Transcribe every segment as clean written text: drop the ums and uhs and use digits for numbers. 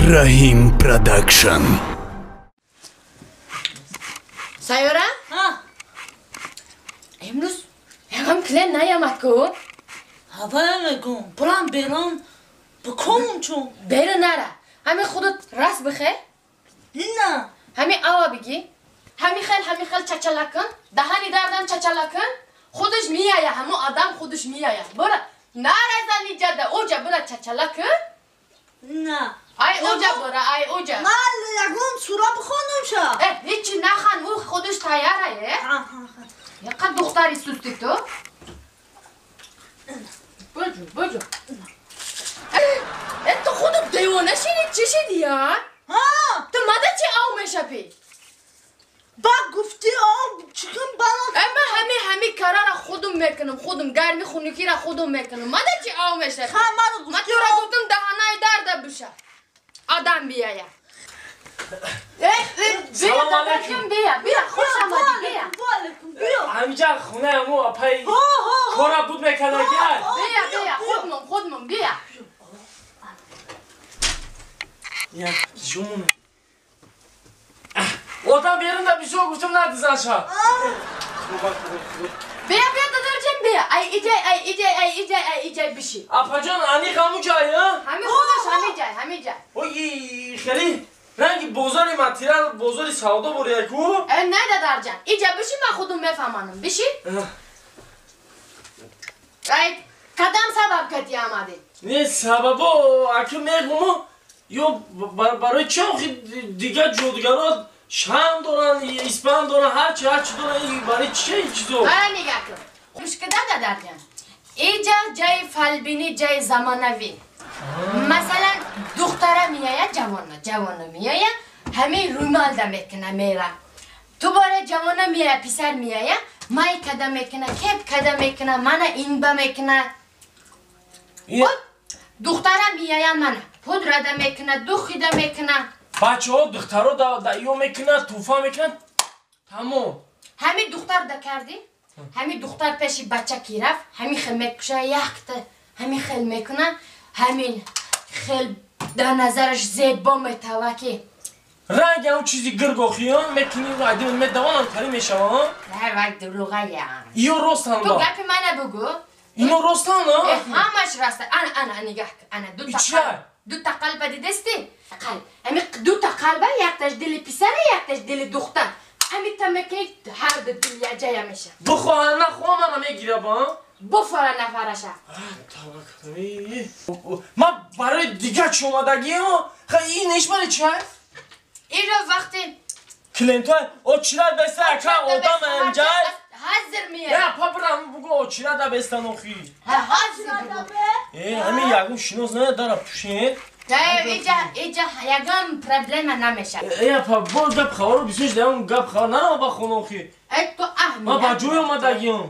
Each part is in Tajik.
Раҳим Продакшн. Сайёра? Имрӯз ягон клиент наямад ку? Ҳавая мегум, бурам берун бикун чун. Берун нара. Ҳами худат раст бихе? Ина. Ҳами ава бигӣ. Ҳами хел, ҳами хел чачала кун. Даҳани дардан чачала кун. Худаш меяя, ҳамо адам худаш меяя. Бура наразан иҷада, оҷа бура чачала кун. На. Ай оҷа бура, ай оҷа. Ман ягон сура бихонам ша. Э, ҳечи нахан, ӯ худаш тайяра, э? Яқа духтари сусти ту. Буҷу, буҷу. Э, ту худат девона шиди, чӣ шиди, я? Ҳа. Ту мада чӣ ав мешапӣ? Ба гуфти ав чикин бана. Э, ман ҳами ҳами карара худум мекунам, худум гарми хунукира худум мекунам. Мада чӣ ав мешапӣ? Ха, ман гуфти. Ман тура гуфтам даҳанаи дарда биша. Адам бияя. Э, бия дадашим бия, бия, хуш омадӣ, бия. Бия. Ҳамиҷа хонаи ҳамо апаи кора буд мекардагиай. Бия, бия, худмон, худмон, бия. Я, ҷумон. Одам берунда бисёр гуфтам надизаша. Бия, бия, додарҷон, бия. Ай иҷай, ай иҷай, ай иҷай, ай иҷай биши. Апаҷон, аниқ ҳаму ҷай, а? Ҳами худаш, ҳами ҷай, ҳами ҷай. Ой, хеле ранги бозори материал, бозори савдо бурия ку? Э, не додарҷон, иҷа биши, ман худум мефаҳманам. Биши? Ай, кадам сабаб кати омадӣ? Не, сабабо, аки мегуму, ё барои чи охи дигар ҷодугаро шам доран, испан доран, ҳарчи ҳарчи доран, барои чи ин чизо? Ара нигаҳ кун. Гӯш кида дадарҷон. Иҷа ҷайи фалбинӣ, ҷайи замонавӣ. Масалан, духтара меояд, ҷавона, ҷавона меояд, ҳамин румалда мекуна, мера. Дубора ҷавона меояд, писар меояд, май када мекуна, кеп када мекуна, мана инба мекуна. Духтара меояд, мана пудрада мекуна, духида мекуна. Бачаҳо духтаро да ё мекунад, туфа мекунад, тамом. Ҳамин духтар да кардӣ? Ҳамин духтар пеши бача ки рафт, ҳамин хел мекуша, якта ҳамин хел мекуна, ҳамин хел дар назараш зебо метава ки. Ранги ҳам чизи гиргохи, мекунӣ, адим медавонам тари мешава, а? Вай дурӯға я. Иё ростан Ту ба. гапи мана бугӯ. Ино ростан, а? Э, ҳамаш раста. Ана, ана, нигаҳ кун. Ана, дута Ича? қалб. Дута қалба дидасти? Қалб. Ҳами дута қалба, якташ дили писара, якташ дили духтар. Ҳами та мекунӣ, ҳар ду дил якҷая меша. Бихоҳа нахоҳа мана мегира ба, а? Буфора нафараша. Ман барои дигар чӣ омадагиам? Ха, ин иш барои чи аст? Иро вақти клиентҳо очират беста, ака одам ҳамҷай. Ҳазир меяд. Я па бирам бугу очират бестан охи. Ҳазир бугу. Э, ҳамин ягон шинос на дара пушед. Иҷа, иҷа ягон проблема намешавад. Э, па бо гап хабаро бисёр шудам, гап хабар нарава ба хона охи. Э, ту аҳамият. Ман ба ҷой омадагиам.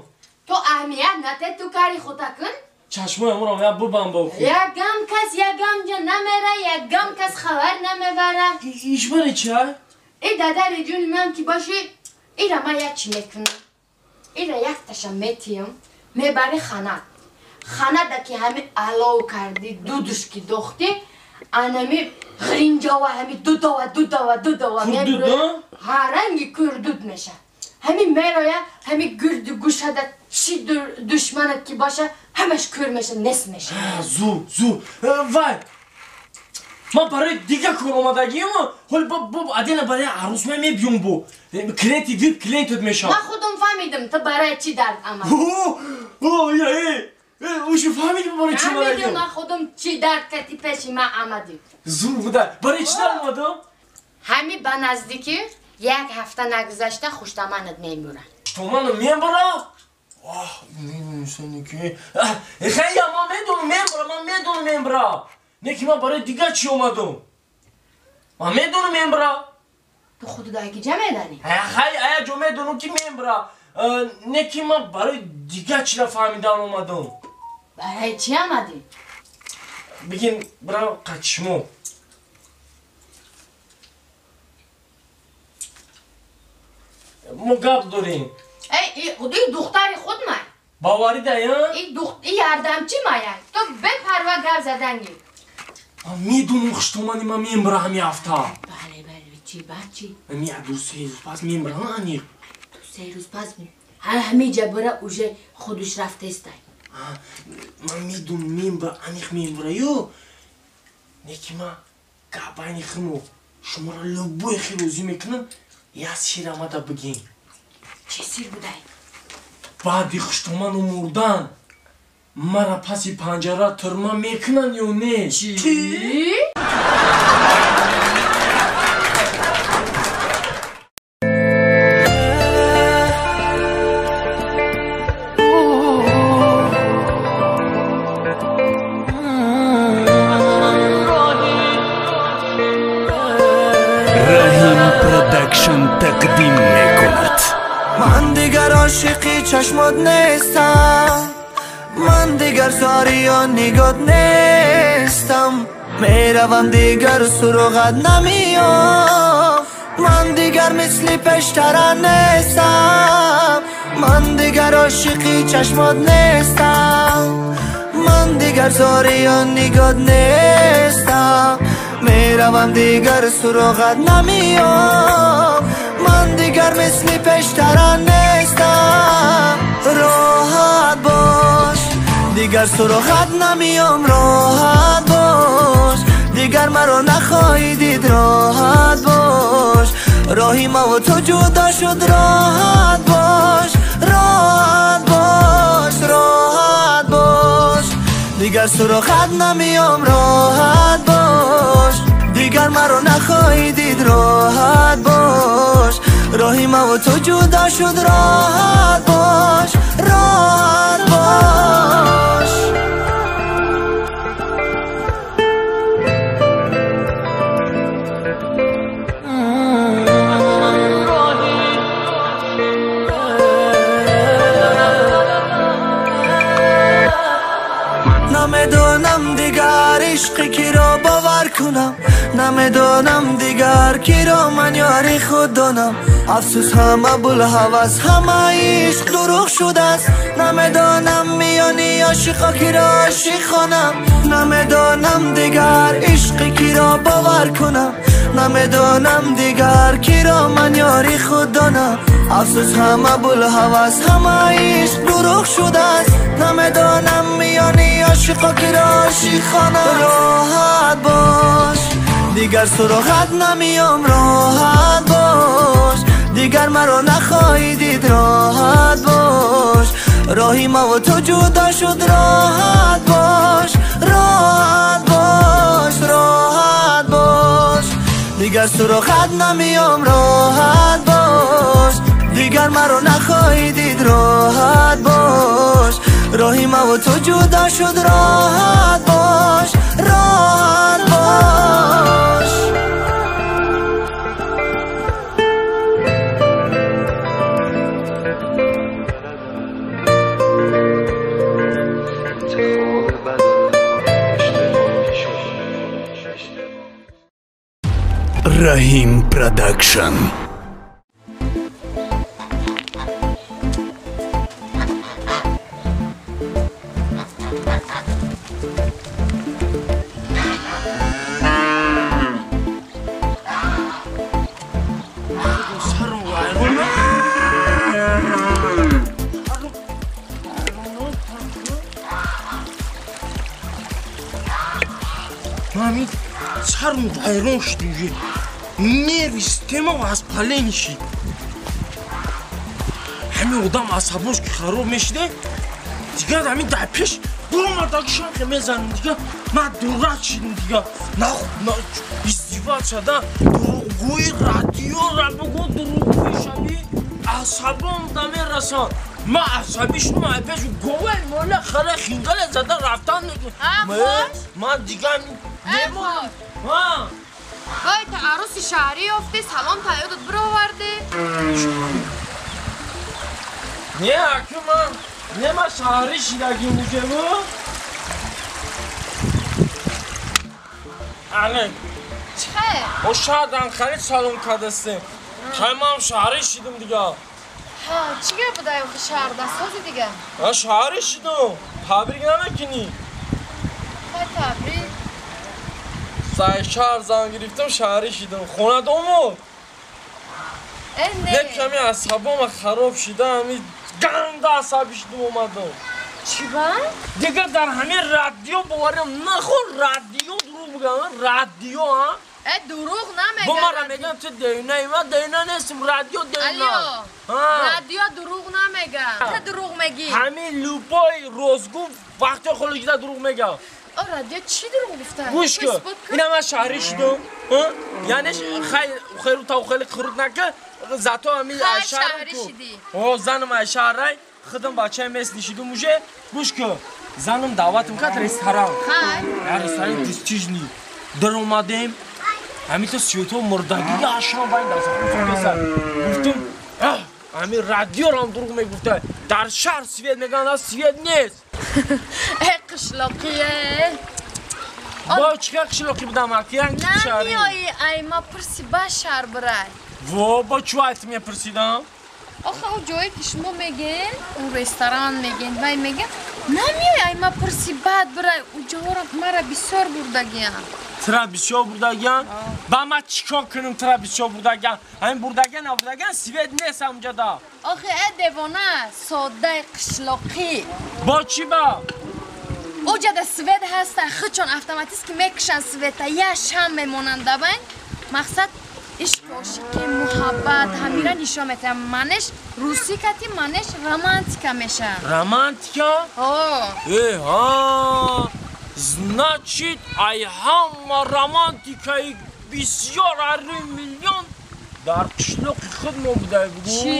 Ту аҳамият нате, ту кари хута кун. Чашмои амурам я бубам ба охи. Ягон кас ягон ҷо намера, ягон кас хабар намебара. Иш барои чи а? Э, дадари ҷуни ман ки боши, ира ман як чӣ мекунам. Ира якташа метиям, мебари ханат. Ханада ки ҳами алов кардӣ, дудуш ки дохтӣ, анами ғиринҷова, ҳами дудова, дудова, дудова Курдуд, а? Ҳа, ранги курдуд меша. Ҳами мероя, ҳами гирду гӯшада чӣ душманат ки боша, ҳамаш кур меша, нест меша. Зу, зу. Вай. Ман барои дигар кор омадагиам, ҳоли бо адена барои арӯс ман мебиём бо. Клиенти вип клиентот мешавам. Ман худум фаҳмидам, ту барои чӣ дард омадӣ. О, я, э, уши фаҳмидӣ барои чӣ Фаҳмидам омадагиам? Ман худум чӣ дард кардӣ пеши ман омадӣ. Зур буда. Барои чӣ дард омадам? Ҳами ба наздикӣ як ҳафта нагузашта хуштаманат мемурад. Хуштаманам мемурад? Оҳ, медонистам ки. Хая, ман медонам мемурад, ман медонам мемурад. Не ки ман барои дигар чӣ омадам? Ман медонам мемурад. Ту худат дар ки ҷа медонӣ? Хай, ая ҷо медонам ки мемурад. Не ки ман барои дигар чиро фаҳмидан омадам. Барои чӣ омадӣ? Бигин, бирав қачишмо. Мо гап дорем. Эй, и духтари худ май. Боварӣ да, я? И ярдамчи мая. Ту бепарва гап задан гир. Ман медонам хуштомани ман мембра ҳами ҳафта. Бале, бале, чӣ баъд чӣ? Ами як ду се рӯз пас мембра аниқ. Ду се рӯз пас ҳами ҷабра уже худаш рафтестай. Ман медонам мембра аниқ мембра ё. Неки ман гапайни химо шуморо любой хел розӣ мекунам, як сир омада бигин. Чӣ сир будай? Баъди хуштоману мурдан мара паси панҷара тюрма мекунанд ё не? Чӣ? Раҳим Продакшн тақдим мекунад. Ман дигар ошиқи чашмот нестам, ман дигар зориё нигоҳ нестам, меравам дигар суроғат намеём, ман дигар мисли пештара нестам, ман дигар ошиқи чашмот нестам, ман дигар зориё нигоҳ нестам, меравам дигар суроғат намеём, ман дигар мисли пештара нестам. Роҳат бош, дигар суроғат намеём, роҳат бош, дигар маро нахоҳӣ дид, роҳат бош, роҳи маву ту ҷудо шуд, роҳат бош, роҳат бош, роҳат бош, дигар суроғат намеём, роҳат бош, дигар маро нахоҳӣ дид, роҳат бош, роҳи маву ту ҷудо шуд, роҳат бош, роҳат бош. Намедонам дигар ишқи киро бовар кунам, намедонам дигар киро ман ёри худ донам. Афсӯс ҳама булҳавас, ҳама ишқ дурӯғ шудааст, намедонам миёни ошиқо киро ошиқ хонам, намедонам дигар ишқи киро бовар кунам, намедонам дигар киро ман ёри худ донам. Афсӯс ҳама булҳавас, ҳама ишқ дурӯғ шудааст, намедонам миёни ошиқо киро ошиқ хонам. Роҳат бош, дигар суроғат намеём, роҳат бош, дигар маро нахоҳӣ дид, роҳат бош, роҳи маву ту ҷудо шуд, роҳат бош, роҳат бош, роҳат бош, дигар суроғат намеём, роҳат бош, дигар маро нахоҳӣ дид, роҳат бош, роҳи маву ту ҷудо шуд, роҳат бош, роҳат бош. Раҳим Продакшн. Мами сарм вайрон шуд уже. Нерви система воспаление шид. Ҳамин одам асабош ки хароб мешиде, дигар ҳамин дар пеш буромада шанхе мезанем, дигар ман дурак шидам, дигар издевать шуда, дурӯғгӯи радиора бугӯ, дурӯғгӯи шаби асабом да мерасан. Ман асабӣ шудам, ай пеш говай мола хара хингале зада рафтан. Ман дигар немонам. Вай, та аруси шаҳрӣ ёфтӣ, салом таёдат бировардӣ. Не, аку ман, не ман шаҳрӣ шидагим уже-ву. Але. Чӣ хел? О шаҳрдан харид салом кардастем. Хай ман шаҳрӣ шидам дигар. Ҳа, чӣ гап будай охи шаҳрда сози дигар? Ман шаҳрӣ шидам. Табрик намекунӣ? Хай табрик. Зай шаҳр зан гирифтам, шаҳрӣ шидам. Хона домод. Не. Як ками асабома хароб шида, ҳами ганда асабӣ шидам омадам. Чӣ ба? Дигар дар ҳамин радио боварам нахор, радио дурӯғ бигам, радио, а? Э, дурӯғ намегӯяд. Бо мара мегӯям ту девонаи, ман девона нестам, радио девона. Алло. Радио дурӯғ намегӯяд. Ту дурӯғ мегӣ. Ҳамин любой розгӯ вақти холигида дурӯғ мегӯяд. О, радио чӣ дурӯғ гуфта? Гӯш кун. Ина ман шаҳрӣ шудам. Яъне хайру тавхели хурд нака, зато ҳамин шаҳрӣ шидӣ. О, занам ай шаҳрай, худам бачаи местный шидум уже. Гӯш кун. Занам даъватам кард ресторан. Хай. Я ресторан престижный. Даромадем. Ҳамин то светҳо мурдагӣ яшам байн дастхӯрдеса. Гуфтам, ҳамин радиорам дурӯғ мегуфта. Дар шаҳр свет мегӯянд, свет нест. Э, қишлоқие. Бо чӣ ка қишлоқӣ будам, акиян шаҳрӣ. Намеоӣ, ай ма пурси ба шаҳр бирай. Во, бо чӣ вақт мепурсидам? Охе, он ҷое ки шумо мегӯед, он ресторан мегӯед, вай мегӯед, намеоӣ, ай ма пурси баъд бирай, он ҷоҳоро мара бисёр бурдагиям. Тра бисёр бурдагиям? Ба ман чӣ кор кунам тра бисёр бурдагиям? Ҳамин бурдагиям, набурдагиям, свет нест ҳамҷода. Охе, э девона, содаи қишлоқӣ. Бо чӣ ба? Оҷада свет ҳаста, худшон автоматически мекушанд света, я шам мемонанд давайн. Мақсад ишқ, ошиқӣ, муҳаббат ҳамира нишон метиҳам. Манеш русӣ кати, манеш романтика мешавад. Романтика? О. Э, ҳа. Значит, ай ҳама романтикаи бисёр арӯи миллион дар қишлоқи худ мо будай бугу. Чӣ?